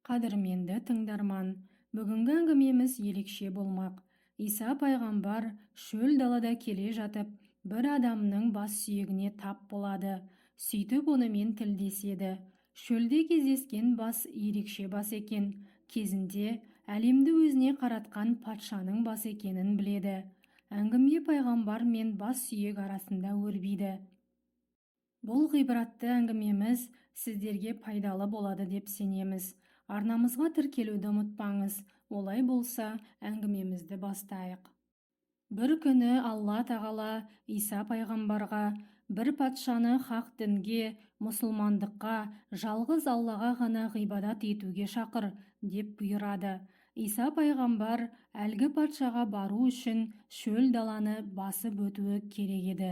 Қадірменді тыңдарман, бүгінгі әңгімеміз ерекше болмақ. Иса пайғамбар шөл далада келе жатып, бір адамның бас сүйегіне тап болады. Сөйтіп онымен тілдеседі. Шөлде кездескен бас ерекше бас екен. Кезінде әлемді өзіне қаратқан патшаның басы екенін біледі. Әңгіме пайғамбар мен бас сүйек арасында өрбиді. Бұл ғибратты әңгімеміз сіздерге пайдалы болады деп сенеміз. Арнамызға тіркелуді ұмытпаңыз. Олай болса, әңгімемізді бастайық. Бір күні Алла Тағала Иса пайғамбарға: бір патшаны хақ дінге, мұсылмандыққа, жалғыз Аллаға ғана ғибадат етуге шақыр, деп бұйырады. Иса пайғамбар әлгі патшаға бару үшін шөл даланы басып өтуі керек еді.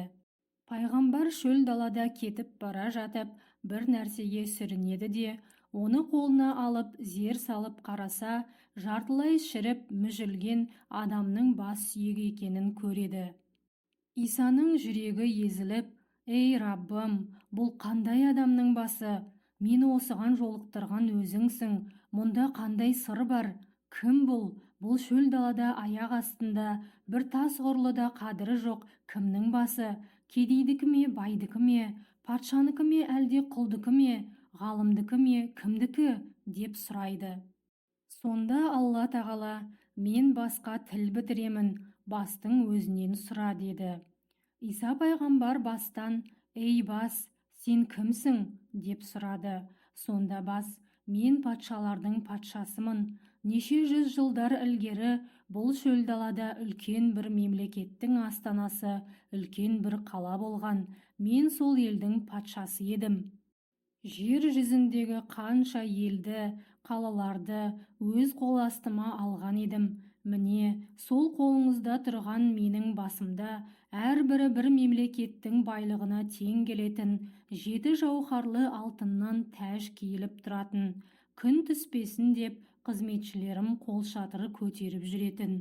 Пайғамбар шөл далада кетіп бара жатып, бір нәрсеге сүрінеді де, оны қолына алып, зер салып қараса, жартылай шіріп мүжілген адамның бас сүйегі екенін көреді. Исаның жүрегі езіліп: «Ей, Раббым, бұл қандай адамның басы? Мені осыған жолықтырған өзіңсің. Мұнда қандай сыр бар? Кім бұл? Бұл шөл далада аяқ астында бір тас ғұрлы да қадірі жоқ кімнің басы? Кедейдікі ме, байдікі ме, патшанікі ме, әлде құлдікі ме, ғалымдікі ме, кімдікі?» деп сұрайды. Сонда Алла Тағала: «Мен басқа тіл бітіремін, бастың өзінен сұра», деді. Иса пайғамбар бастан: «Ей, бас, сен кімсің?» деп сұрады. Сонда бас: «Мен патшалардың патшасымын. Неше жүз жылдар ілгері бұл шөл далада үлкен бір мемлекеттің астанасы, үлкен бір қала болған. Мен сол елдің патшасы едім. Жер жүзіндегі қанша елді, қалаларды өз қол астыма алған едім. Міне, сол қолыңызда тұрған менің басымда әрбірі бір мемлекеттің байлығына тең келетін 7 жауһарлы алтыннан тәж киіліп тұратын. Күн түспесін деп қызметшілерім қолшатыр көтеріп жүретін.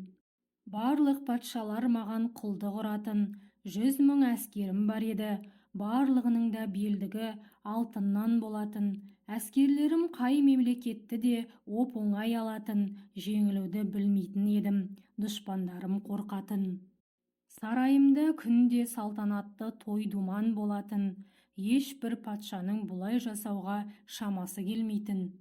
Барлық патшалар маған құлдық ұратын. 100 мың әскерім бар еді. Барлығының да белдігі алтыннан болатын. Әскерлерім қай мемлекетті де оп-оңай алатын, жеңілуді білмейтін едім, дұшпандарым қорқатын. Сарайымда күнде салтанатты той-думан болатын. Ешбір патшаның бұлай жасауға шамасы келмейтін.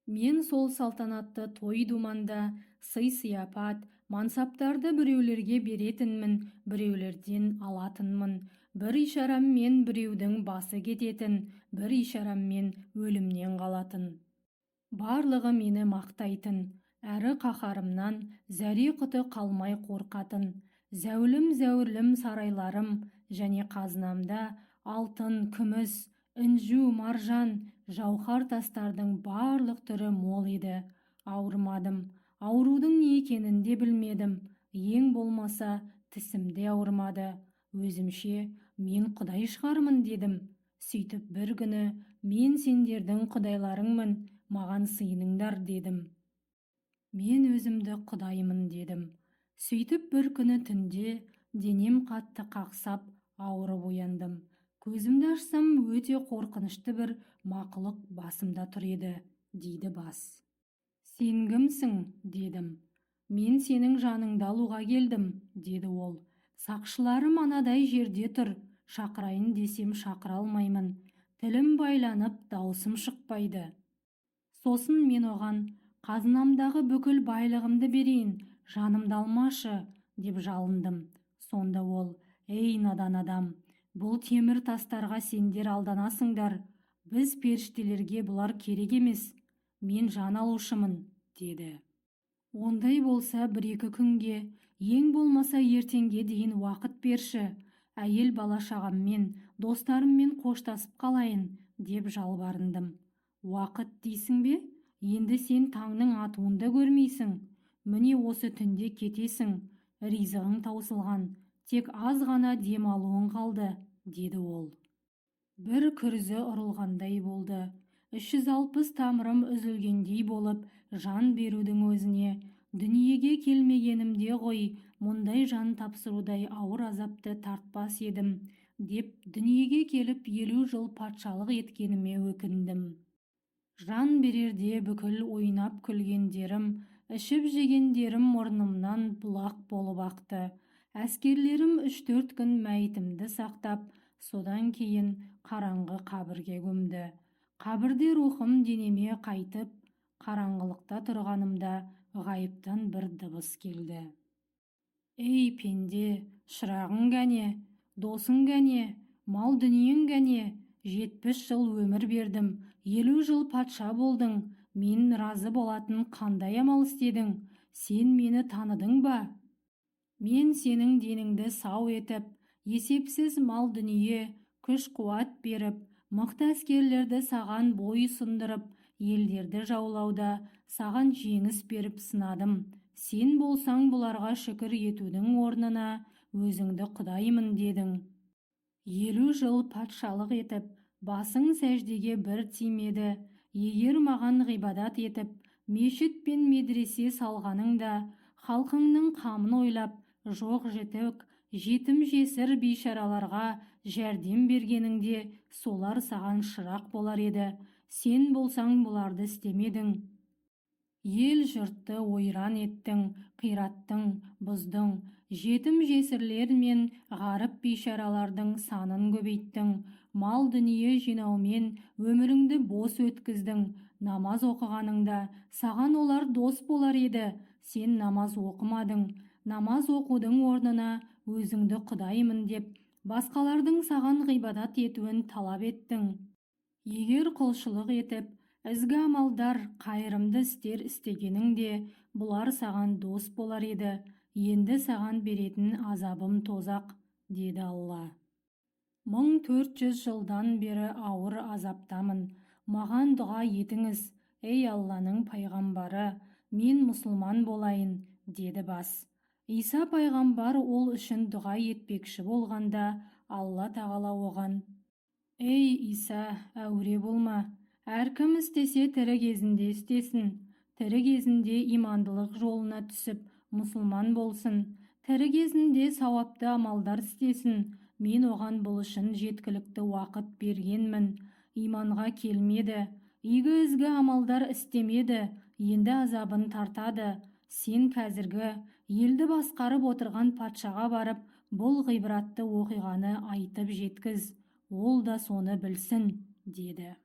Мен сол салтанатты той-думанда сый-сияпат, мансаптарды біреулерге беретінмін, біреулерден алатынмын. Бір ишараммен біреудің басы кететін, бір ишараммен өлімнен қалатын. Барлығы мені мақтайтын, әрі қаһарымнан зәре-құты қалмай қорқатын. Зәулім-зәулім сарайларым және қазынамда алтын, күміс, інжу, маржан, жауһар тастардың барлық түрі мол еді. Ауырмадым. Аурудың не екенін де білмедім. Ең болмаса тісім де ауырмады. Өзімше мен құдай шығармын дедім. Сөйтіп бір күні: мен сендердің құдайларыңмын, маған сыйыныңдар дедім. Мен өзімді құдаймын дедім. Сөйтіп бір күні түнде денем қатты қақсап, ауырып ояндым. Көзімді ашсам, өте қорқынышты бір мақұлық басымда тұр еді, дейді бас. Сен кімсің? дедім. Мен сенің жаныңды алуға келдім, деді ол. Сақшыларым анадай жерде тұр, шақырайын десем шақыра алмаймын. Тілім байланып, даусым шықпайды. Сосын мен оған: қазынамдағы бүкіл байлығымды берейін, жанымды алмашы, деп жалындым. Сонда ол: ей, надан адам, бұл темір тастарға сендер алданасыңдар. Біз періштелерге бұлар керек емес. Мен жан алушымын, деді. Ондай болса, бір-екі күнге, ең болмаса ертеңге дейін уақыт берші, әйел бала-шағаммен, достарыммен қоштасып қалайын, деп жалбарындым. Уақыт дейсің бе? Енді сен таңның атуын да көрмейсің. Міне, осы түнде кетесің, ризығың таусылған, тек аз ғана дем алуың қалды, деді ол. Бір күрзі ұрылғандай болды. 360 тамырым үзілгендей болып, жан берудің өзіне дүниеге келмегенімде ғой, мұндай жан тапсырудай ауыр азапты тартпас едім, деп дүниеге келіп 50 жыл патшалық еткеніме өкіндім. Жан берерде бүкіл ойнап-күлгендерім, ішіп-жегендерім мұрнымнан бұлақ болып ақты. Әскерлерім 3-4 күн мәйітімді сақтап, содан кейін қараңғы қабірге көмді. Қабірде рухым денеме қайтып, қараңғылықта тұрғанымда ғайыптан бір дыбыс келді. Ей, пенде, шырағың кәне, досың кәне, мал-дүниең кәне? 70 жыл өмір бердім, 50 жыл патша болдың, мен разы болатын қандай амал істедің? Сен мені таныдың ба? Мен сенің деніңді сау етіп, есепсіз мал-дүние, күш-қуат беріп, мықты әскерлерді саған бой ұсындырып, елдерді жаулауда саған жеңіс беріп сынадым. Сен болсаң бұларға шүкір етудің орнына өзіңді құдаймын дедің. 50 жыл патшалық етіп, басың сәждеге бір тимеді. Егер маған ғибадат етіп, мешіт пен медресе салғаныңда, халқыңның қамын ойлап, жоқ-жітік, жетім-жесір бейшараларға жәрдем бергеніңде, солар саған шырақ болар еді. Сен болсаң бұларды істемедің. Ел-жұртты ойран еттің, қираттың, бұздың, жетім-жесірлер мен ғаріп бейшаралардың санын көбейттің, мал-дүние жинаумен өміріңді бос өткіздің. Намаз оқығаныңда саған олар дос болар еді, сен намаз оқымадың. Намаз оқудың орнына өзіңді құдаймын деп, басқалардың саған ғибадат етуін талап еттің. Егер құлшылық етіп, ізгі амалдар, қайырымды істер істегеніңде, бұлар саған дос болар еді. Енді саған беретін азабым тозақ, деді Алла. 1400 жылдан бері ауыр азаптамын. Маған дұға етіңіз, ей Алланың пайғамбары, мен мұсылман болайын, деді бас. Иса пайғамбар ол үшін дұға етпекші болғанда, Алла тағала оған: Ей, Иса, әуре болма. Әркім істесе тірі кезінде істесін. Тірі кезінде имандылық жолына түсіп, мұсылман болсын. Тірі кезінде сауапты амалдар істесін. Мен оған бұл үшін жеткілікті уақыт бергенмін. Иманға келмеді, игі ізгі амалдар істемеді, енді азабын тартады. Сен қазіргі елді басқарып отырған патшаға барып, бұл ғибратты оқиғаны айтып жеткіз. Ол да соны білсін, деді.